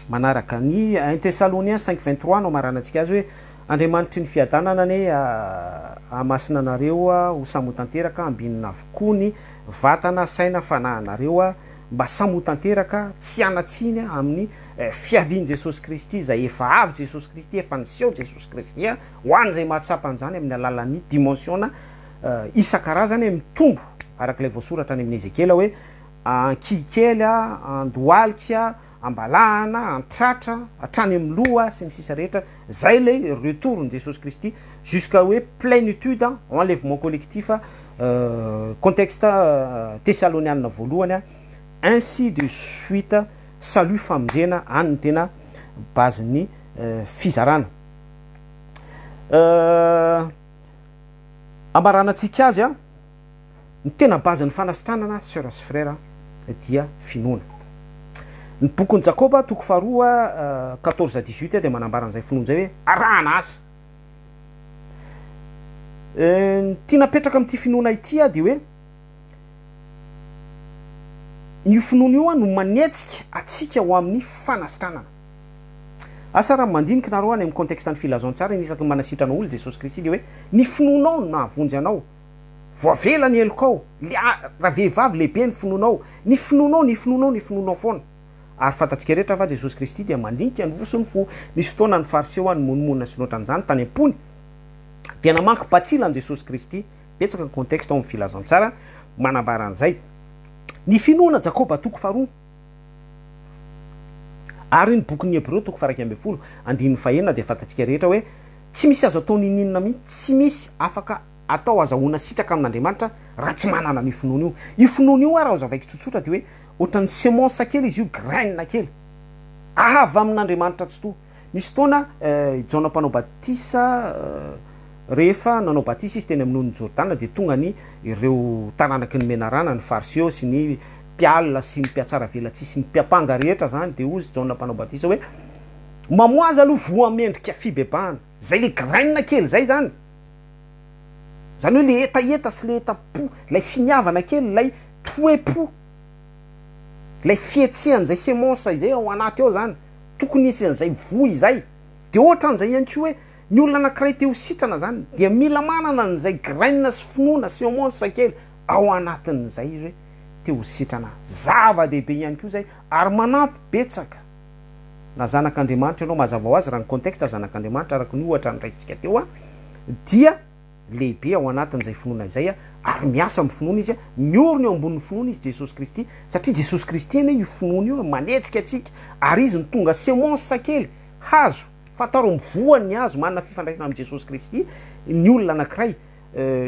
manaraka. Ny un Thessaloniens 5:23 no amaranantsika azy hoe Andriamanitry ny fiadanana anie hahamasina anareo ho samy ho tanteraka, ambinina avokoa ny vatana, saina, fanahinareo mba samy ho tanteraka, tsy hanan-tsiny amin'ny fiavian'i Jesosy Kristy izay efa avy Jesosy Kristy, efa niseho Jesosy Kristy ho an'izay mahatsapa an'izany amin'ny alalan'ny dimensiona isan-karazany mitombo araka ilay voasoratra any amin'ny Ezekiela hoe ankihikely, andohalika, ambalahana, antratra, hatrany amin'ny loha sy ny sisa rehetra, izay ilay retour-n'i Jesosy Kristy jusqu'à hoe plénitude, enlèvement collectif, contexte Tesalonianina voalohany, ainsi de suite. Salut famonjena any ny tena base ny fizarana. Amaranantsika azy an, ny tena base ny fanasitranana sœur sy frère dia finoana. Ny bokin'i Jakoba toko faharoa 14 à 18 dia manambara an'izay finoana izay hoe arahana asa. Ny tiana apetraka amin'ity finoana ity dia hoe Io finoana io no manetsika antsika ho amin'ny fanasitranana. Asa raha mandinika nareo any amin'ny contexte ny filazantsara iny isaky ny manasitrana olona Jesosy Kristy dia hoe ny finoanao no nahavonjy anao, voavela ny helokao, le ravehivavy lehibe ny finoanao, ny finoanao, ny finoanao, ny finoanao foana. Ary fantatsika rehetra fa Jesosy Kristy dia mandinika ny fo sy ny fo. Nisy fotoana ny Fariseo nimonomonona sy ny ohatran'izany tany am-pony dia namangy batsila an'i Jesosy Kristy. Betsaka ny contexte ao amin'ny filazantsara manambara an'izay. Ny finoana, Jakoba toko faharoa, ary ny bokin'ny Hebreo toko faha 11, andininy fahenina dia fantatsika rehetra hoe tsy misy azo atao n'inon'inona mihitsy, tsy misy afaka atao azahoana sitraka amin'Andriamanitra raha tsy manana an'io finoana io. Io finoana io ary hazavaiko tsotsotra dia hoe ohatran'ny semence kely izy io, graine kely avy amin'Andriamanitra tsitoha. Nisy fotoana i Jaona Mpanao Batisa, rehefa nanao batisa izy teny amin'ny onin'i Jordana, dia tonga ny ireo taranaky ny menarana, ny Fariseo sy ny mpialona sy ny mpihatsaravelatsihy sy ny mpiampanga rehetra izany, dia hozy Jaona Mpanao Batisa hoe, Mamoaza aloha voa mendrika fibebahana. Izay ilay graine kely izay izany. Izany hoe ilay hetaheta sy ilay hetam-po, ilay finiavana kely, ilay toe-po, ilay fihetsehan'izay semence izay ao anaty ao izany. Tokony hisy an'izay voa izay. Dia ohatran'izay ihany koa hoe ny olona anankiray te ho sitrana izany dia mila manana an'izay graine sy finoana, semence kely ao anatin'izay izy hoe te ho sitrana. Zava-dehibe ihany koa izay ary manampy betsaka. Na zanak'Andriamanitra ianao, mazava ho azy raha ny contexte zanak'Andriamanitra araka ny ohatra noraisintsika teo dia lehibe ao anatin'izay finoana izay ary miasa amin'ny finoana izy, miorina eo ambonin'ny finoana izy Jesosy Kristy, satria Jesosy Kristy anie io finoana io manetsika antsika ary izy no tonga semence kely, hazo, fantaro ny voan'ny hazo manana fifandraisana amin'i Jesosy Kristy ny olona anankiray,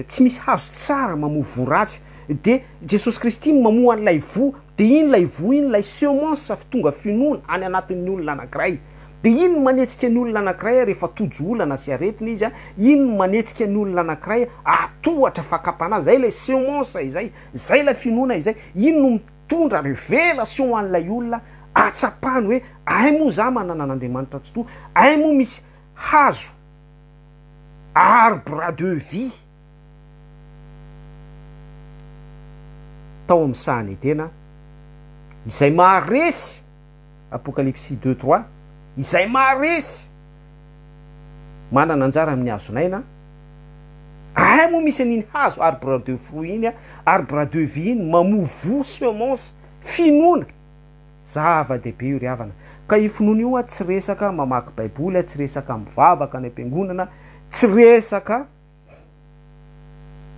tsy misy hazo tsara mamoa voa ratsy, dia Jesosy Kristy no mamoa an'ilay voa, dia iny ilay voa iny ilay semence tonga finoana any anatin'ny olona anankiray. Dia iny no manetsika ny olona anankiray rehefa tojo olana sy aretina izy, iny no manetsika ny olona anankiray hahatohatra fakam-panahy, izay ilay semence izay, izay ilay finoana izay, iny no mitondra revelation ho an'ilay olona hahatsapany hoe hay moa za manana an'Andriamanitra Tsitoha, hay moa misy hazo arbre de vie tao amin'ny sahan'i Edena izay maharesy. Apokalypsy deux trois, Izay maharesy manana anjara amin'ny hazon'aina, Hay moa misy an'iny hazo arbre de fruit iny, arbre de vie iny, mamoa voa, semence, finoana. Zava-dehibe io ry havana. Ka io finoana io tsy resaka mamaky baiboly, tsy resaka mivavaka any am-piangonana, tsy resaka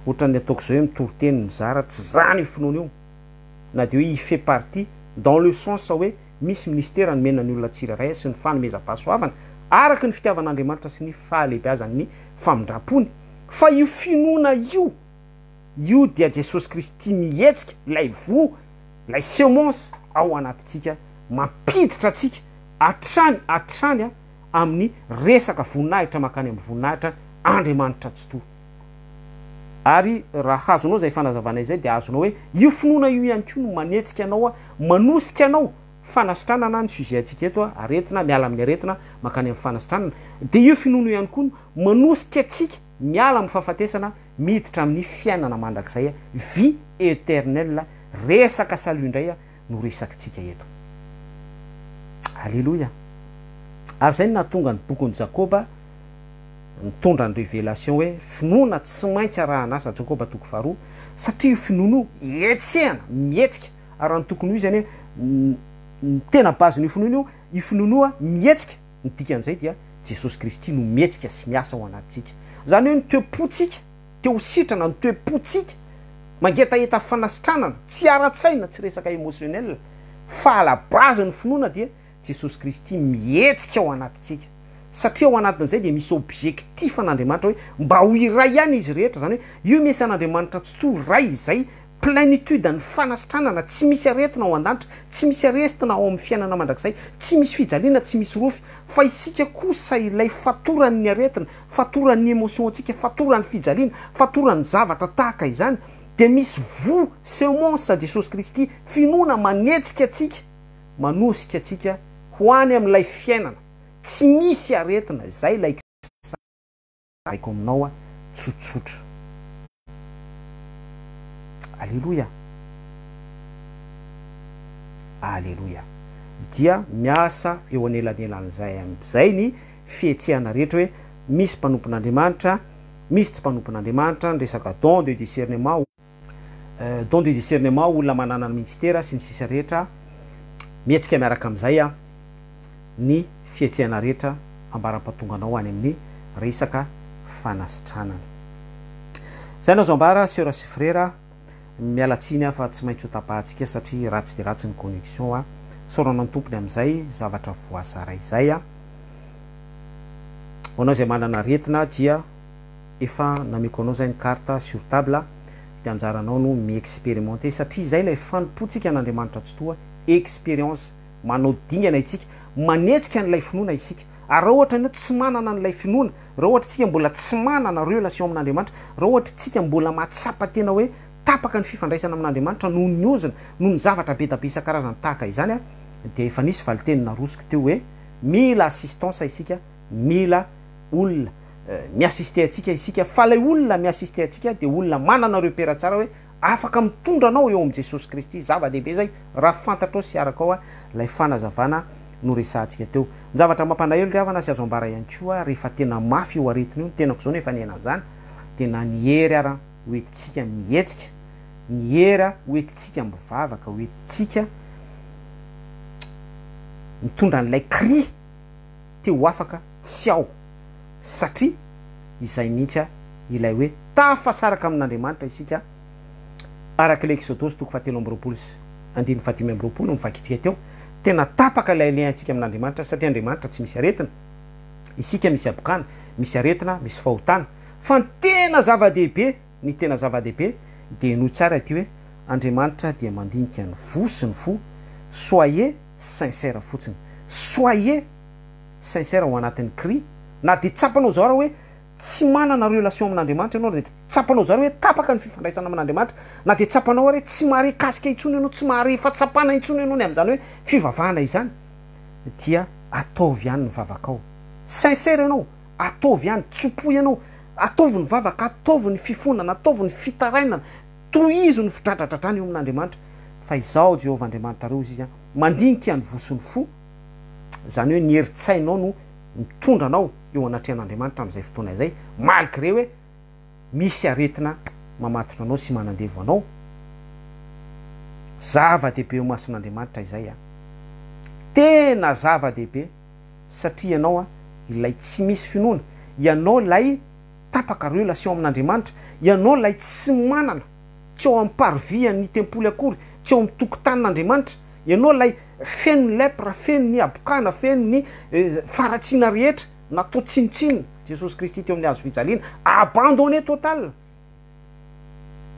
Ohatran'ny ataoko izao hoe mitory teny, mizara, tsy zany io finoana io, na dia hoe il fait partie dans le sens hoe misy ministera nomena ny olona tsirairay sy ny fanomezam-pahasoavana araka ny fitiavan'Andriamanitra sy ny fahalehibeazan'ny famindram-pony, fa io finoana io, io dia Jesosy Kristy mihetsika, ilay voa, ilay semence ao anatintsika, mampiditra antsika hatrany hatrany amin'ny resaka voninahitra mankany amin'ny voninahitra Andriamanitra Tsitoha. Ary raha azonao izay fanazavana izay dia azonao hoe io finoana io ihany koa no manetsika anao, manosika anao, fanasitranana ny sujet antsika eto, aretina, miala amin'ny aretina mankany amin'ny fanasitranana, dia io finoana io ihany koa no manosika antsika miala amin'ny fahafatesana miditra amin'ny fiainana mandrakizay, vie eternelle, resaka salut indray no resakitsika eto. Aleloia! Ary izay no nahatonga ny bokin'i Jakoba nitondra ny révélation hoe finoana tsy maintsy arahana asa, Jakoba toko faharoa, satria io finoana io hetsehana, mihetsika, ary raha ny tokony ho izy anie, ny tena base-n'io finoana io, io finoana io mihetsika, ny dikan'izay dia Jesosy Kristy no mihetsika sy miasa ao anatintsika. Izany hoe ny toe-pontsika te ho sitrana ny toe-pontsika, mangetaheta fanasitranana, tsy ara-tsaina, tsy resaka emotionnel, fa à la base ny finoana dia Jesosy Kristy mihetsika ao anatintsika, satria ao anatin'izay dia misy objectif an'Andriamanitra hoe mba ho iray ihany izy rehetra, izany hoe io misy an'Andriamanitra Tsitoha Ray izay plenitude ny fanasitranana, tsy misy aretina ao an-danitra, tsy misy arestina ao amin'ny fiainana mandrakizay, tsy misy fijaliana, tsy misy rofy, fa isika kosa ilay fatoran'ny aretina, fatoran'ny emotion antsika, fatoran'ny fijaliana, fatoran'ny zavatra tahaka izany, dia misy voa, semence, Jesosy Kristy, finoana manetsika antsika, manosika antsika ho any amin'ilay fiainana tsy misy aretina, izay ilay Lazaiko aminao aho tsotsotra. Aleloia! Aleloia! Dia miasa eo anelanelan'izay amin'izay ny fihetsehana rehetra hoe misy mpanompon'Andriamanitra, misy tsy mpanompon'Andriamanitra, ny resaka don de discernement, don de discernement, olona manana ny ministera sy ny sisa rehetra, mihetsika miaraka amin'izay aho. ny fihetsehana rehetra ambara-pahatonganao any amin'ny resaka fanasitranana. Izay no azo ambara sœur sy frère, miala tsiny aho fa tsy maintsy ho tapahantsika satria ratsy dia ratsy ny connexion a. Isaorana ny Tompony amin'izay zavatra voazara izay a. Ho anao izay manana aretina dia efa nameko anao izay ny carte sur table dia anjaranao no mi-experimenter satria izay ilay fanompoantsika an'Andriamanitra Tsitoha, experience. Manao dingana isika, manetsika an'ilay finoana isika. Ary raha ohatra ianao tsy manana an'ilay finoana, raha ohatra isika mbola tsy manana relation amin'Andriamanitra, raha ohatra isika mbola mahatsapa tena hoe tapaka ny fifandraisana amin'Andriamanitra noho ny ozona, noho ny zavatra be da be isan-karazany tahaka izany, dia efa nisy valinteny narosoko teo hoe mila assistance isika, mila olona mi-assister antsika isika, fa ilay olona mi-assister antsika dia olona manana repère tsara hoe Afaka mitondra anao eo amin'i Jesosy Kristy. Zava-dehibe izay raha fantatrao sy arakao ilay fanazavana noresahantsika teo. Ny zavatra mampalahelo ry havana sy azo ambara ihany koa rehefa tena mafy io aretina io, ny tenako izao no efa niaina an'izany, tena ny hery ara ho entintsika mihetsika, ny hery ho entintsika mivavaka, ho entintsika mitondra an'ilay cri te ho afaka tsy ao satria izay mihitsy ilay hoe tafasaraka amin'Andriamanitra isika araka ilay Eksodosy toko fahatelo amby roapolo sy andininy faha-25 no novakintsika teo, tena tapaka ilay lien-tsika amin'Andriamanitra satria Andriamanitra tsy misy aretina, isika misy habokana, misy aretina, misy fahotana. Fa ny tena zava-dehibe, ny tena zava-dehibe dia henoy tsara ity hoe Andriamanitra dia mandinika ny voa sy ny fo, soyez sincère fotsiny, soyez sincère ao anatin'ny cri, na dia tsapanao zao ara hoe tsy manana relation amin'Andriamanitra ianao, na dia tsapanao zao ara hoe tapaka ny fifandraisana amin'Andriamanitra, na dia tsapanao ara hoe tsy mahare kasika intsony ianao, tsy mahare fahatsapana intsony ianao ny amin'izany hoe fivavahana izany, dia ataovy ihany ny vavakao. Sincère ianao, ataovy ihany, tsopoy ianao, ataovy ny vavaka, ataovy ny fifonana, ataovy ny fitarainana, tohizo ny fidradradradrana eo amin'Andriamanitra, fa Izaho Jehovah Andriamanitrareo, hoy Izy, mandinika ny voa sy ny fo, izany hoe ny herin-tsainao no mitondra anao eo anatrehan'Andriamanitra amin'izay fotoana izay, malgré hoe misy aretina mamatotra anao sy manandevo anao. Zava-dehibe eo imason'Andriamanitra izay an! Tena zava-dehibe satria ianao an, ilay tsy misy finoana, ianao ilay tapaka relation amin'Andriamanitra, ianao ilay tsy manana, tsy ao amin'ny parvis an'ny tempoly akory, tsy ao amin'ny tokotanin'Andriamanitra, ianao ilay feno ny lèpre, feno ny habokana, feno ny faharatsiana rehetra, natao tsinontsinona Jesosy Kristy teo amin'ny hazo fijaliana, abandonné total.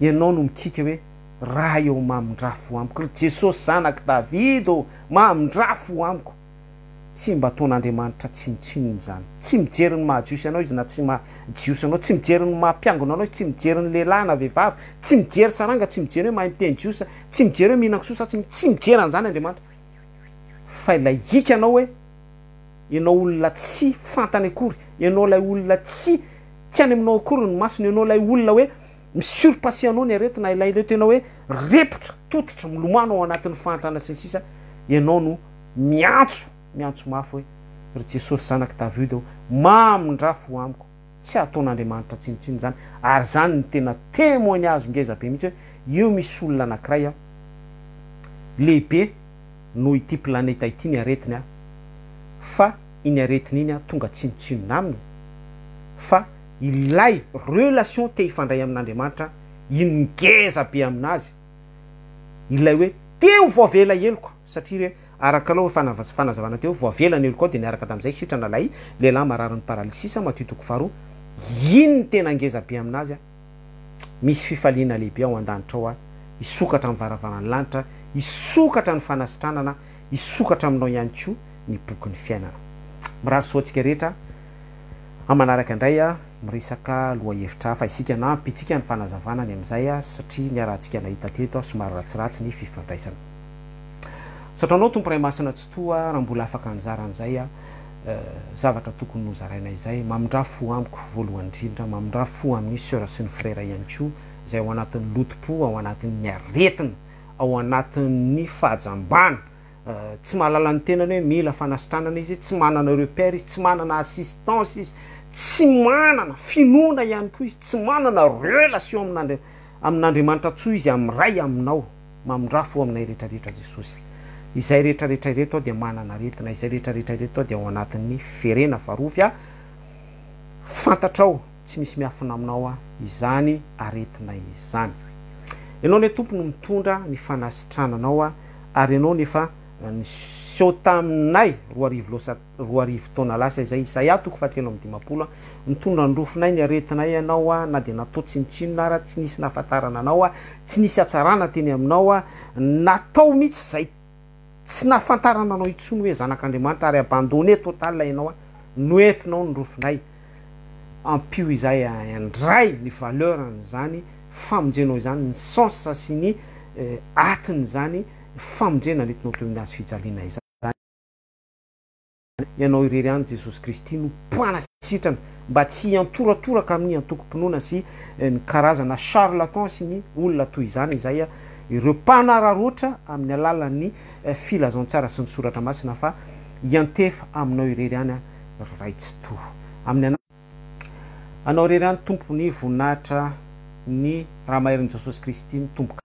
Ianao no mikiky hoe, Ray ô, mamindrafo amiko. Ry Jesosy Zanak'i Davida ô, mamindrafo amiko. Tsy mba ataon'Andriamanitra tsinontsinona izany. Tsy mijery ny maha Jiosy anao Izy na tsy maha Jiosy anao, tsy mijery ny maha mpiangona anao Izy, tsy mijery ny lehilahy na vehivavy, tsy mijery saranga, tsy mijery hoe mahay miteny Jiosy, tsy mijery hoe mihinan-kisoa sa tsy tsy mijery an'izany Andriamanitra. Fa ilay hikanao hoe ianao olona tsy fantany akory, ianao ilay olona tsy tsy any aminao akory ny masony, ianao ilay olona hoe mi-surpasser anao ny aretina, ilay ilay tena hoe repotra, tototra, milomano ao anatin'ny fahantrana sy ny sisa, ianao no miantso, miantso mafy hoe, Ry Jesosy Zanak'i Davida ô, mamindrafo ho amiko. Tsy ataon'Andriamanitra tsinontsinona izany, ary izany no tena témoignage ngeza be mihitsy hoe io misy olona anankiray an, lehibe noho ity planeta ity ny aretiny an, fa iny aretina iny an tonga tsinontsinona aminy, fa ilay relation te hifandray amin'Andriamanitra iny ngeza be aminazy, ilay hoe te ho voavela heloka, satria re araka aloha fanazavana teo, voavela ny heloka ao dia niaraka tamin'izay sitrana ilay lehilahy mararin'ny paralysisa, Matio toko faharoa, iny ny tena ngeza be aminazy an, misy fifaliana lehibe ao an-danitra ao an, hisokatra ny varavaran'ny lanitra, hisokatra ny fanasitranana, hisokatra aminao ihany koa ny bokin'ny fiainana. Mirary soa antsika rehetra, amin'ny manaraka indray miresaka lohahevitra hafa isika na ampiantsika ny fanazavana ny amin'izay satria niarahantsika nahita teto somary ratsiratsy ny fifandraisana. Misaotra anao Tompo Ray Masina Tsitoha raha mbola afaka nizara an'izay zavatra tokony nozaraina izay. Mamindrà fo amiko voalohany indrindra, mamindrà fo amin'ny sœur sy ny frère ihany koa izay ao anatin'ny lotom-po, ao anatin'ny aretina, ao anatin'ny fahajambana, tsy mahalala ny tenany hoe mila fanasitranana izy, tsy manana repère izy, tsy manana assistance izy, tsy manana finoana ihany koa izy, tsy manana relation amin'Andri- amin'Andriamanitra tsoa izy, amin'ny Ray aminao. Mamindrà fo aminay rehetra rehetra Jesosy. Izay rehetra rehetra ireto aho dia manana aretina, izay rehetra rehetra ireto aho dia ao anatin'ny ferena farofy aho, fantatrao tsy misy miafina aminao aho izany aretina izany. Ianao anie Tompo no mitondra ny fanasitrananao aho ary Ianao no efa niseho taminay 2000 losa 2000 taona lasa izay, Isaia toko fahatelo amby dimampolo, nitondra ny rofinay ny aretinay Ianao aho na dia natao tsinontsinona ara, tsy nisy nahafantarana Anao aho, tsy nisy hatsarana teny aminao aho, natao mihitsy izay tsy nahafantarana Anao intsony hoe zanak'Andriamanitra ary abandonné total Ianao aho, noentinao ny rofinay, ampio izahay handray ny valeur an'izany famonjenao izany, ny sens sy ny atin'izany famonjena nentinao teo amin'ny hazo fijaliana izany. Ianao irery ihany Jesosy Kristy no mpanasitrana mba tsy hiantoratoraka amin'ny antokom-pinoana sy ny karazana charlatan sy ny olona toy izany izay ireo mpanararaotra amin'ny alalan'ny filazantsara sy ny soratra masina fa Hiantefa aminao irery ihany ry Ray Tsitoha. Amin'ny Anao irery ihany Tompo ny voninahitra ny Raha Maherin'i Jesosy Kristy ny Tompo.